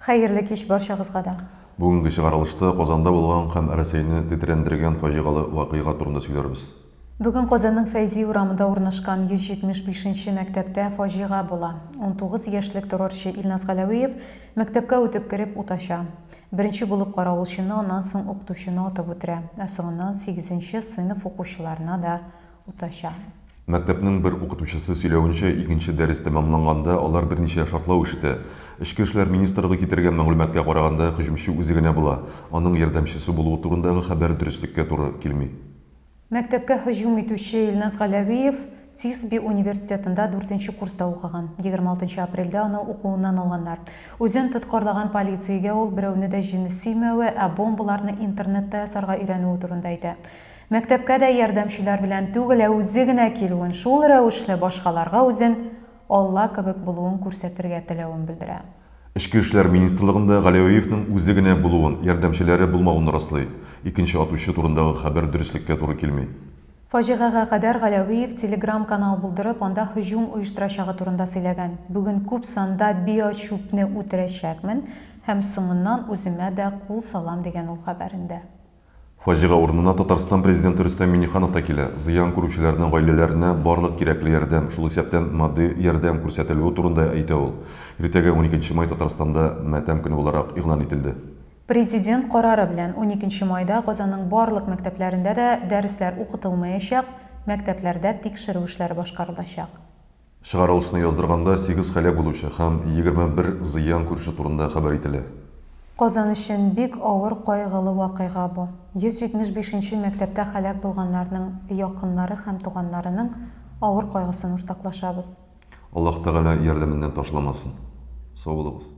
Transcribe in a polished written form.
Хәерле кич барчагызга да. Бүгенге чыгарылышта Казанда булган һәм Рәсәйне тетрәндергән фаҗигалы вакыйга турында сөйләрбез. Бүген Казанның Фәйзи урамында урнашкан 175 нче мәктәптә фаҗига була. 19 яшьлек террорчы Илназ Галәвиев мәктәпкә үтеп кереп ут ача. Беренче булып каравылчыны, аннан соң укытучыны атып үтерә. Ә соңыннан сигезенче сыйныф укучыларына да ут ача. Мәктәпнең бер укытучысы сөйләвенчә, икенче дәрес тәмамланганда алар берничә шартлау ишетә. Эчке эшләр министрлыгы китергән мәгълүматка караганда, һөҗүмче үзе генә була. Аның ярдәмчесе булуы турындагы хәбәр дөреслеккә туры килми. Мәктәпкә һөҗүм итүче Илназ Галәвиев ТИСБИ университетында дүртенче курста укыган. 26 нчы апрельдә аны укуыннан алганнар. Үзен тоткарлаган полициягә ул берәүне дә җене сөймәве, ә бомбаларны интернетта ясарга өйрәнүе турында әйтә. Мәктәпкә дә ярдәмчеләр белән түгел, ә үзе генә килүен, шул рәвешле башкаларга үзен Алла кебек булуын күрсәтергә теләвен белдерә. Эчке эшләр министрлыгында Галәвиевнең үзе генә булуын, ярдәмчеләре булмавын раслый. Икенче атучы турындагы хәбәр дөреслеккә туры килми. Фаҗигагә кадәр Галәвиев телеграм-канал булдырып, анда һөҗүм оештырачагы турында сөйләгән. Бүген күп санда биочүпне үтерәчәкмен һәм соңыннан үземә дә кул салам, дигән ул хәбәрендә. Фаҗига урынына Татарстан Президенты Рөстәм Миңнеханов та килә. Зыян күрүчеләрнең гаиләләренә барлык кирәкле ярдәм, шул исәптән матди ярдәм күрсәтелүе турында әйтә ул. Иртәгә уникенче май Татарстанда матәм көне буларак игълан ителде. Президент карары белән уникенче майда Казанның барлык мәктәпләрендә дә дәресләр укытылмаячак, мәктәпләрдә тикшерү эшләре башкарылачак. Чыгарылышны яздырганда сигез һәлак булучы һәм 21 зыян күрүче турында хәбәр ителә. Казан өчен бик авыр кайгылы вакыйга бу. 175 нче мәктәптә һәлак булганнарның якыннары һәм туганнарының авыр кайгысын уртаклашабыз. Аллаһ Тәгалә ярдәменнән ташламасын. Сау булыгыз.